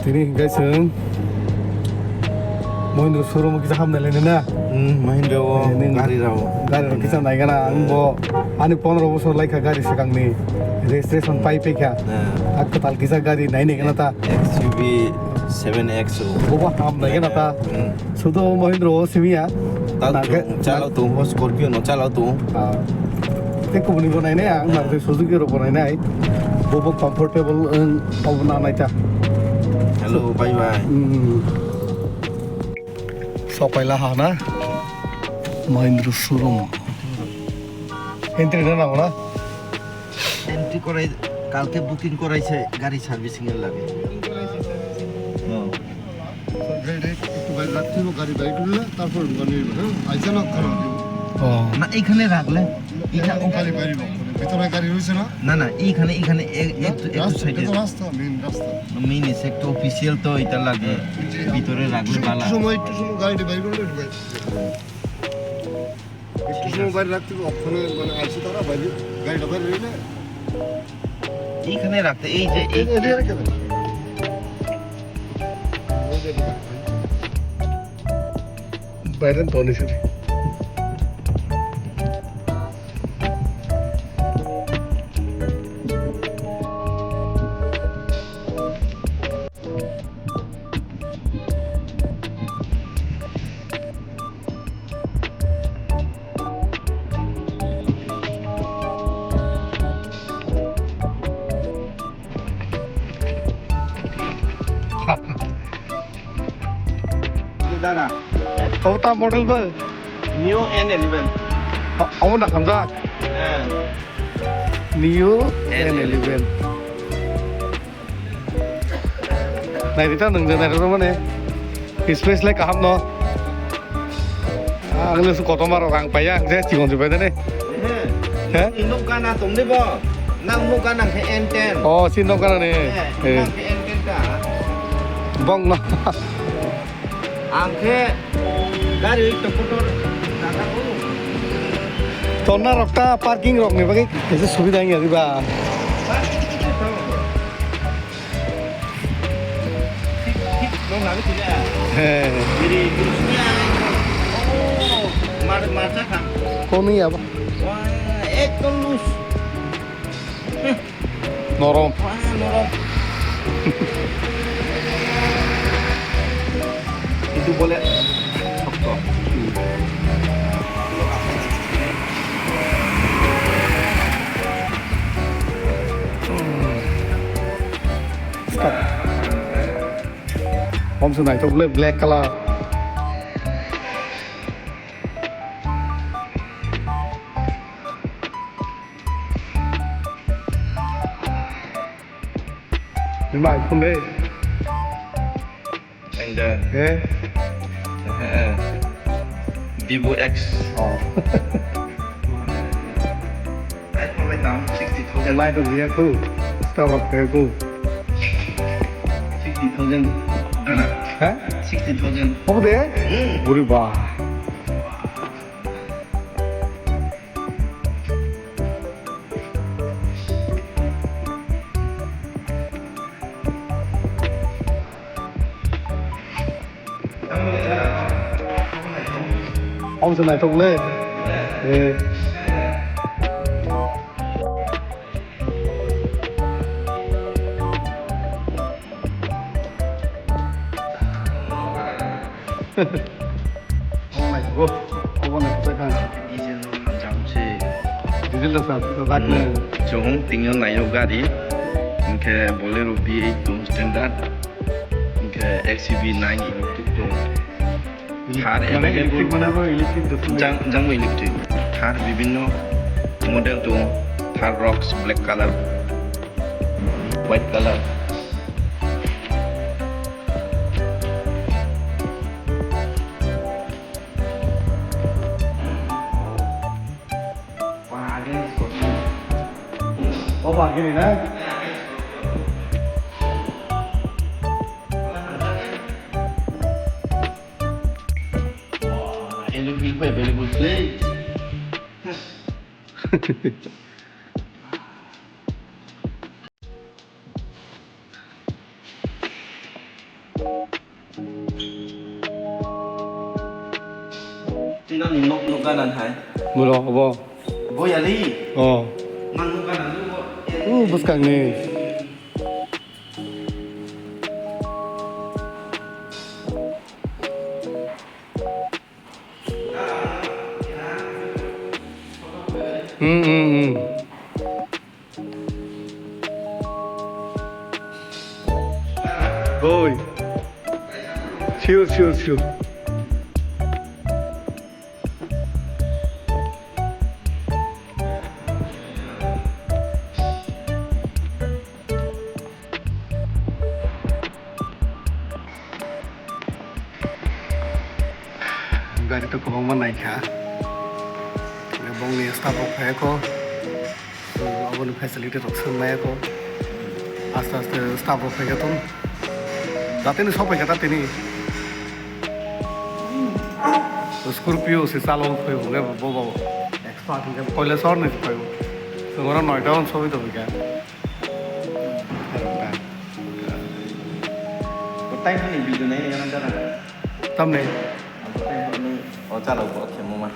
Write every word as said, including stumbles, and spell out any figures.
Tini hingke chwng Mahindra showroom kisa hamnai lainai na? Hmm, Mahindra o Eh, nini gari rao. Gari rao kisa naigana, ang bo ani pondro bosor laikha gari swkangni registration pai paikha. Hmm. Ak kwtal kisa gari nainai gana ta. X U V seven X o. Bobo hamnai gana ta. Hmm. Sudo Mahindra o simiya. Ta Nangke- tung, chalao tung, o Scorpio no chalao tung. Ah. Tei kubuni bo nainai ang, Maruti Suzuki rok bo nainai. Bobo comfortable wng, obo na naita. Hello, bye bye. Hmm. Sokaila ha na? Mahindra showroom. Entry na nango na? Entry korai, kalke booking koraise gari servicing er lage. No. Direct একটু বাইরে রাখতে হবে, গাড়ি বাইরে তুললে তারপর ঢুকানো যাবে, হ্যাঁ? আইসা না খারাপ দিব। ও। না, এখানে রাখলে, এটা গাড়ি বাইরে রাখতে হবে। ভিতরে গাড়ি রয়েছে না? না, না, এইখানে, এইখানে এ-, একটু, একটু রাস্তা, সাইডে। এটা তো রাস্তা, মেইন রাস্তা। মেইন এসে একটা অফিসিয়াল তো এটা লাগে, হ্যাঁ। ভিতরে রাখলে একটু ভালো। সময়, একটু সময় গাড়িটা বাইরে করলে ঢুকাই। একটু সময় বাইরে রাখতে হবে, অক্ষণে মানে আইসে তারা বাইরে, গাড়িটা বাইরে রইলে। এইখানে রাখতে, এই যে, এই এ-, এদিকে রেখে দেন। বাইরে তো নিচে। Dana. Kota model ba? Neo N eleven. Amo na kamjak. Eh. Neo N eleven. N eleven. Nairita nung je nairita mane. Space lai kaham no. Ang le su kotor ma rok ang paiya, ang je chikon se pai de ne. He? He? Ni nok gana tong de bo. Nang nok gana khe N ten. Oh, si nok gana ne. He, eh. Nang khe N ten ta. Bong no. Ang khe gari tok kotor jaga o. Tonna rok ta parking rok ni bagwi kaisa subida wngya diba? He. Koni aba? Wah, ekdom loose. Norom. Wah, norom. Itu boleh. Sokto. Stop. Om se naithok le black color. Bima iPhone de. And uh, eh? Uh, Vivo X. Oh. Lai to dia ku. Stop up ke ku. Sixty thousand. Hah? Sixty thousand. Apa deh? Hmm. Buri bah. Om se naithok le. Eh. Oh my God. Obo naithok kha. Diesel no hamjak se. Diesel da sa, sa dak ne. Hmm. Chwng tingyo nayo gari. Hinkhe Bolero V eight tong standard. Hinkhe X U V nine electric tong. Thar mane available. Electric mane bo electric do. Jang, jang bo electric. Thar bibhinno model tong. Thar Roxx black color, white color. O bagini na? Electric available plate. Tino ni nok nok ganan hai. Mulo obo. Boyali. Oh. Nang nok ganan bo. Uh, buskang ni. Hmm, hmm, hmm. Oi. Chill, chill, chill. Gari to kwbangma naikha. Bongni staff rok phaikho. Aboni facility rok swngnai kho. Aste aste staff rok phaikha tong. Datini sok phaikha datini. Scorpio se chalo phai hwnga bo bo. Extra hwnga koila sor ni phai. Songora noita on sobi to hwnga. Time ni video nai nai nang jana. Tamne. Time ni o chalo bo khemo ma.